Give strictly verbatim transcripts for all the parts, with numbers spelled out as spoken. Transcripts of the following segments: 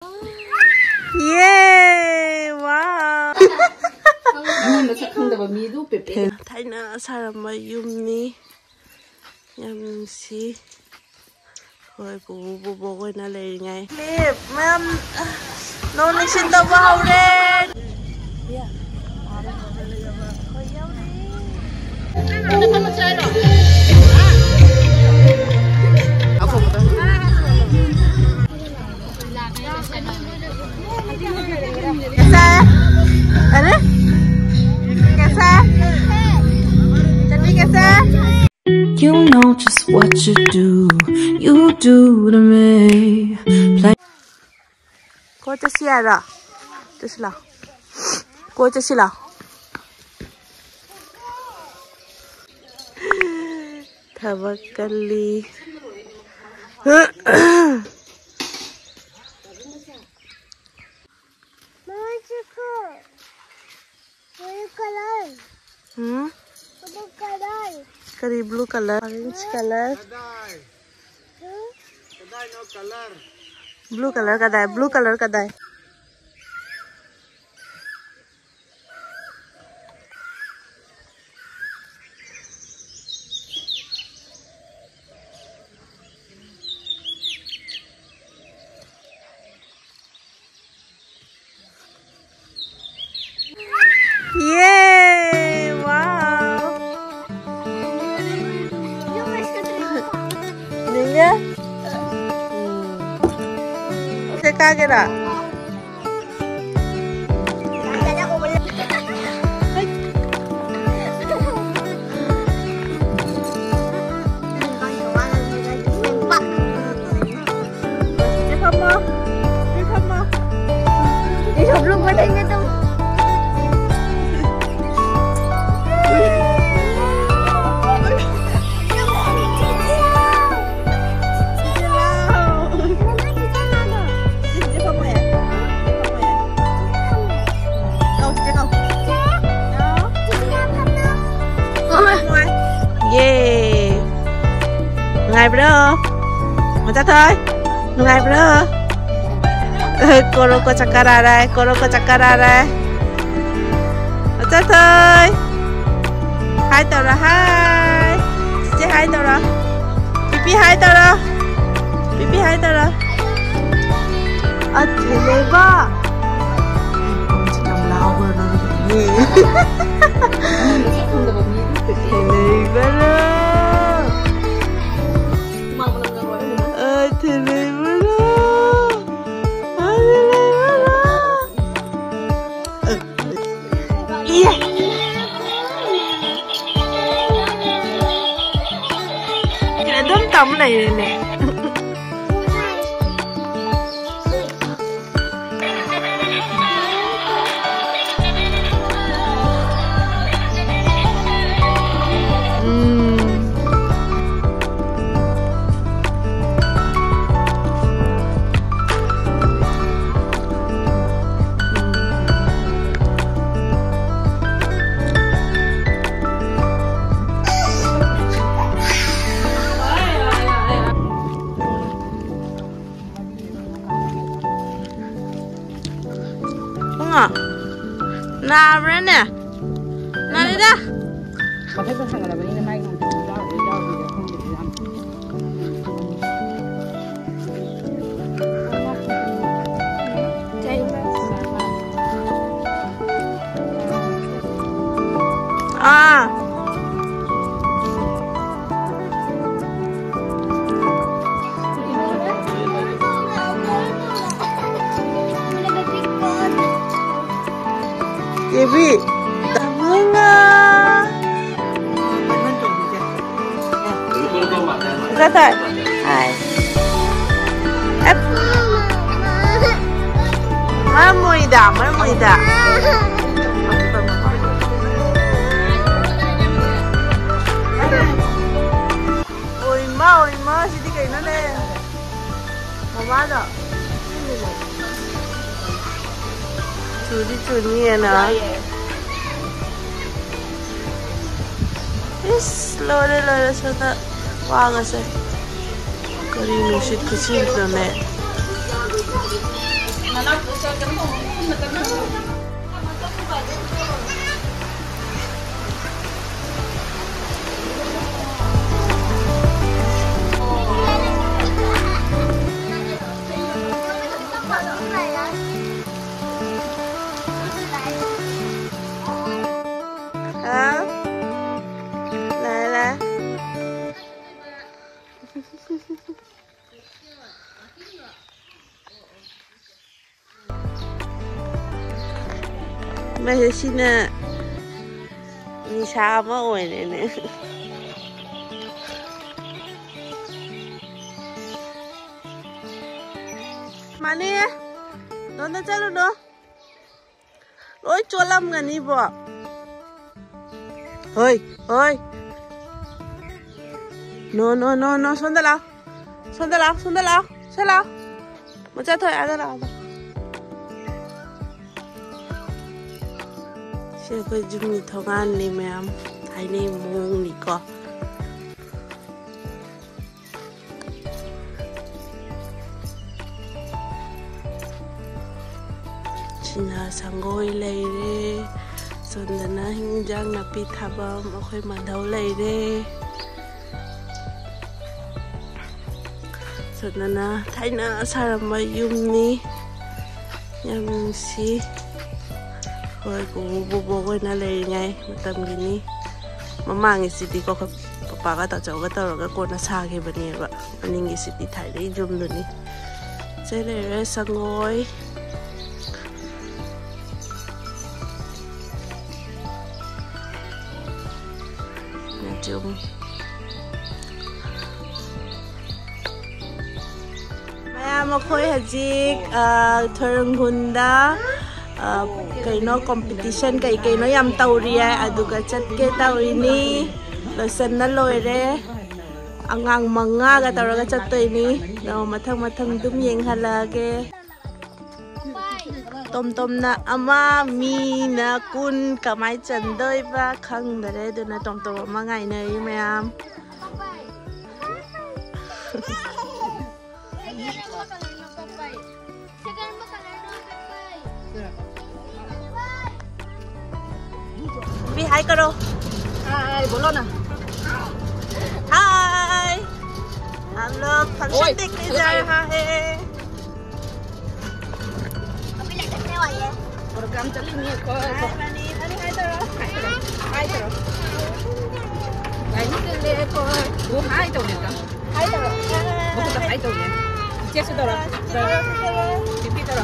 ꯌꯦ! ꯋꯥꯎ! ꯃꯤ ꯃꯁꯛ ꯈꯪꯗꯕ ꯃꯤꯗꯨ ꯄꯦꯄꯦ꯫ ꯊꯥꯏꯅ ꯁꯥꯔꯝꯕ ꯌꯨꯝꯅꯤ꯫ ꯌꯥꯝ ꯅꯨꯡꯁꯤ꯫ ꯍꯣꯏ, ꯄꯨꯄꯨ ꯕꯣꯕꯣꯛ ꯑꯣꯏꯅ ꯂꯩꯔꯤꯉꯩ꯫ ꯃꯌꯥꯝ ꯅꯣꯡ ꯅꯨꯡꯁꯤꯠ ꯇꯧꯕ ꯍꯧꯔꯦ꯫ कैसा है? अरे, कैसा है? चटनी कैसा है? You know just what you do, you do to me. Play. ꯀꯣꯏ ꯆꯠꯁꯤ ꯍꯥꯏꯔꯣ? ꯆꯠꯁꯤ ꯂꯥꯎ꯫ ꯀꯣꯏ ꯆꯠꯁꯤ ꯂꯥꯎ꯫ ꯊꯕꯛ ꯀꯜꯂꯤ꯫ Blue color. ꯎꯝ? Blue color. ꯀꯔꯤ blue color? Orange color. Hmm? Blue color ꯀꯗꯥꯏ? Blue color ꯀꯗꯥꯏ? ये, वाओ। नीले? हम्म। से का गिरा? ये सब लोग बैठेंगे तो। ꯌꯦ! ꯅꯨꯡꯉꯥꯏꯕ꯭ꯔꯣ? ꯃꯆꯥꯊꯣꯏ? ꯅꯨꯡꯉꯥꯏꯕ꯭ꯔꯣ? ꯀꯣꯔꯣ ꯀꯣ ꯆꯀꯔ ꯑꯥ ꯔꯥ ꯍꯥꯏ, ꯀꯣꯔꯣ ꯀꯣ ꯆꯀꯔ ꯑꯥ ꯔꯥ ꯍꯥꯏ꯫ ꯃꯆꯥꯊꯣꯏ꯫ ꯍꯥꯏ ꯇꯧꯔꯣ, ꯍꯥꯏ꯫ ꯆꯤꯆꯦ ꯍꯥꯏ ꯇꯧꯔꯣ꯫ ꯄꯤꯄꯤ ꯍꯥꯏ ꯇꯧꯔꯣ꯫ ꯄꯤꯄꯤ ꯍꯥꯏ ꯇꯧꯔꯣ꯫ ꯑ, ꯊꯦꯂꯦꯕ꯫ ꯌꯥꯝ ꯂꯥꯎꯕ꯭ꯔꯣ ꯅꯪꯒꯤ? ꯊꯦꯂꯦꯕꯔꯣ? ꯑ, ꯊꯦꯂꯦꯕꯔꯣ? ꯏꯌꯦ꯫ ꯑꯗꯨꯝ ꯇꯝ ꯂꯩꯔꯦꯅꯦ꯫ ꯎꯝ꯫ ꯄꯨꯡꯉꯣ, ꯅꯥꯕ꯭ꯔꯥꯅꯦ? ꯅꯥꯔꯦꯗ꯫ ꯃꯊꯛꯇ ꯊꯥꯡꯒꯠꯂꯕꯅꯤꯅ ꯃꯥꯏ ꯉꯥꯡꯇ ꯌꯥꯎꯔꯤꯔꯥ ꯌꯥꯎꯔꯣꯏꯔꯥ ꯈꯪꯗꯦ, ꯌꯥꯝ꯫ ꯑꯥ꯫ ꯀꯦꯕꯤ, ꯇꯥꯃꯣꯅ꯫ ꯆꯠꯊꯣꯏ꯫ ꯍꯥꯏ꯫ ꯑꯦꯞ꯫ ꯃꯔꯝ ꯃꯣꯏꯗ, ꯃꯔꯝ ꯃꯣꯏꯗ꯫ ꯑꯣꯏꯃ, ꯑꯣꯏꯃ, ꯁꯤꯗꯤ ꯀꯩꯅꯣꯅꯦ? ꯃꯃꯥꯗꯣ꯫ ꯆꯨꯗꯤ ꯆꯨꯅꯤꯌꯦꯅ꯫ ꯏꯁ, ꯂꯣꯏꯔꯦ, ꯂꯣꯏꯔꯦ, ꯁꯣꯝꯗ ꯋꯥꯒꯁꯦ꯫ ꯀꯔꯤ ꯅꯨꯡꯁꯤꯠ ꯈꯨꯁꯤꯠꯅꯣꯅꯦ? ꯍꯥ? ꯂꯥꯛꯑꯦ, ꯂꯥꯛꯑꯦ꯫ ꯃꯁꯤ ꯁꯤꯅ ꯅꯤꯁꯥ ꯑꯃ ꯑꯣꯏꯔꯦꯅꯦ꯫ ꯃꯥꯅꯦ, ꯅꯣꯟꯗ ꯆꯠꯂꯨꯅꯣ꯫ ꯂꯣꯏ ꯆꯣꯠꯂꯝꯒꯅꯤꯕꯣ꯫ ꯍꯣꯏ, ꯍꯣꯏ꯫ ꯅꯣ, ꯅꯣ, ꯅꯣ, ꯅꯣ, ꯁꯣꯝꯗ ꯂꯥꯛꯑꯣ꯫ ꯁꯣꯝꯗ ꯂꯥꯛꯑꯣ, ꯁꯣꯝꯗ ꯂꯥꯛꯑꯣ꯫ ꯁꯤ ꯂꯥꯛꯑꯣ꯫ ꯃꯆꯥ ꯊꯣꯛꯑꯦ, ꯑꯥꯗ ꯂꯥꯛꯑꯣ, ꯑꯥꯗ꯫ ꯁꯤ ꯑꯩꯈꯣꯏ ꯌꯨꯝꯒꯤ ꯊꯣꯡꯒꯥꯟꯅꯤ ꯃꯌꯥꯝ꯫ ꯊꯥꯏꯅꯩ ꯃꯑꯣꯡꯅꯤꯀꯣ꯫ ꯁꯤꯅ ꯁꯪꯒꯣꯏ ꯂꯩꯔꯦ, ꯁꯣꯝꯗꯅ ꯍꯤꯟꯖꯥꯡ ꯅꯥꯄꯤ ꯊꯥꯐꯝ ꯑꯩꯈꯣꯏ ꯃꯙꯧ ꯂꯩꯔꯦ꯫ ꯁꯣꯝꯗꯅ ꯊꯥꯏꯅ ꯁꯥꯔꯝꯕ ꯌꯨꯝꯅꯤ꯫ ꯌꯥꯝ ꯅꯨꯡꯁꯤ꯫ ꯍꯣꯏ, ꯄꯨꯄꯨ ꯕꯣꯕꯣꯛ ꯑꯣꯏꯅ ꯂꯩꯔꯤꯉꯩ ꯃꯇꯝꯒꯤꯅꯤ꯫ ꯃꯃꯥꯡꯒꯤꯁꯤꯗꯤꯀꯣ, ꯑꯩꯈꯣꯏ ꯄꯄꯥꯒ ꯇꯥꯆꯧꯒ ꯇꯧꯔꯒ ꯀꯣꯟꯅ ꯁꯥꯈꯤꯕꯅꯦꯕ꯫ ꯃꯅꯤꯡꯒꯤꯁꯤꯗꯤ ꯊꯥꯏꯅꯒꯤ ꯌꯨꯝꯗꯨꯅꯤ꯫ ꯁꯤ ꯂꯩꯔꯦ ꯁꯪꯒꯣꯏ꯫ ꯌꯨꯝ꯫ ꯃꯌꯥꯝ, ꯑꯩꯈꯣꯏ ꯍꯧꯖꯤꯛ, ꯑ, ꯊꯣꯏꯔꯪꯈꯨꯟꯗ, ꯑ, ꯀꯩꯅꯣ, ꯀꯣꯝꯄꯤꯇꯤꯁꯟ ꯀꯩ ꯀꯩꯅꯣ ꯌꯥꯝ ꯇꯧꯔꯤꯌꯦ, ꯑꯗꯨꯒ ꯆꯠꯀꯦ ꯇꯧꯔꯤꯅꯤ꯫ ꯂꯣꯏꯁꯟꯅ ꯂꯣꯏꯔꯦ꯫ ꯑꯉꯥꯡ ꯃꯉꯥꯒ ꯇꯧꯔꯒ ꯆꯠꯇꯣꯏꯅꯤ꯫ ꯑꯗꯣ ꯃꯊꯪ ꯃꯊꯪ ꯑꯗꯨꯝ ꯌꯦꯡꯍꯜꯂꯛꯑꯒꯦ꯫ ꯇꯣꯝ ꯇꯣꯝꯅ ꯑꯃ, ꯃꯤꯅ ꯀꯨꯟ, ꯀꯃꯥꯏ ꯆꯟꯗꯣꯏꯕ ꯈꯪꯗꯔꯦ꯫ ꯑꯗꯨꯅ ꯇꯣꯝ ꯇꯣꯝ ꯑꯃ ꯉꯥꯏꯅꯔꯤ ꯃꯌꯥꯝ꯫ ꯁꯤ ꯀꯔꯝꯕ colour ꯅꯣ, ꯄꯄꯥꯏ? ꯁꯤ ꯀꯔꯝꯕ colour भी हाय करो। हाय बोलो ना। हाय, हम लोग फंक्शन देखने जा रहा है। प्रोग्राम चलेंगे। हाय मनी, अरे हाय करो। हाय करो। हाय करो। वो हाय तो देता। ꯍꯥꯏ ꯇꯧꯔꯣ꯫ ꯃꯈꯨꯠꯇ ꯍꯥꯏ ꯇꯧꯔꯣ꯫ ꯆꯦꯁꯨ ꯇꯧꯔꯣ꯫ ꯇꯧꯔꯣ, ꯇꯧꯔꯣ꯫ ꯄꯤꯄꯤ ꯇꯧꯔꯣ꯫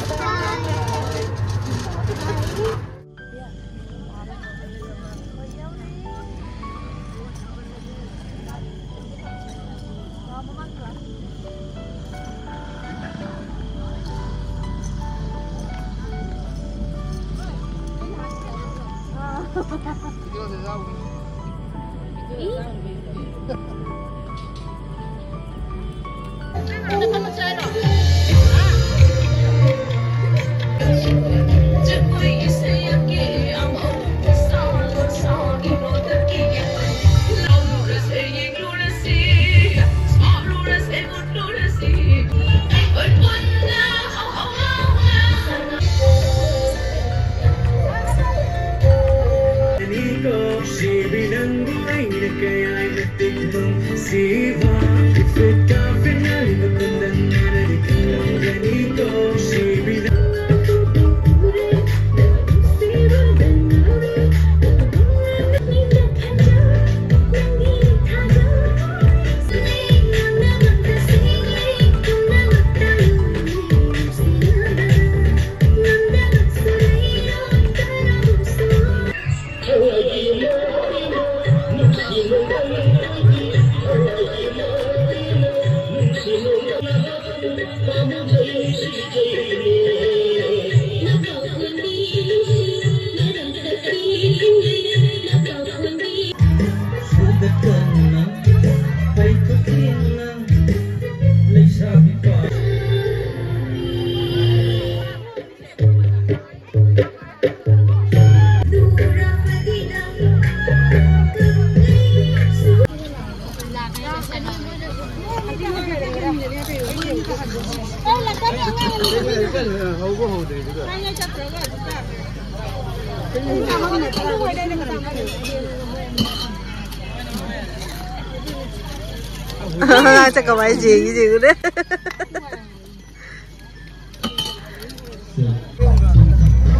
ꯑꯉꯥꯡ ꯆꯠꯀꯕ ꯍꯥꯏꯁꯦ, ꯌꯦꯡꯉꯨꯅꯦ꯫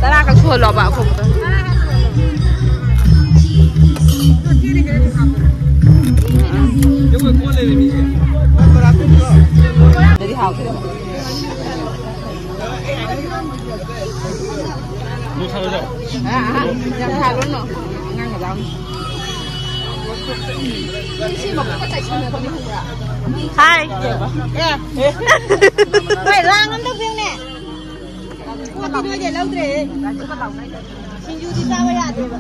ꯇꯔꯥ ꯈꯛ ꯁꯨꯍꯜꯂꯣꯕ ꯑꯈꯣꯡꯕꯗꯣ꯫ ꯑꯗꯨꯗꯤ ꯍꯥꯎꯇꯦ꯫ ꯑꯥ, ꯑꯥ, ꯌꯥꯝ ꯊꯥꯔꯨꯅꯨ꯫ ꯑꯉꯥꯡ ꯌꯥꯎꯅꯤ꯫ ꯍꯥꯏ꯫ ꯑꯦ꯫ ꯍꯣꯏ, ꯔꯥꯎꯟ ꯑꯝ ꯇꯧꯕꯤꯌꯨꯅꯦ꯫ ꯄꯣꯠꯇꯤ ꯅꯣꯏꯗꯩ ꯂꯧꯗ꯭ꯔꯦꯍꯦ꯫ ꯁꯤꯡꯖꯨꯗꯤ ꯆꯥꯕ ꯌꯥꯗ꯭ꯔꯦꯕ꯫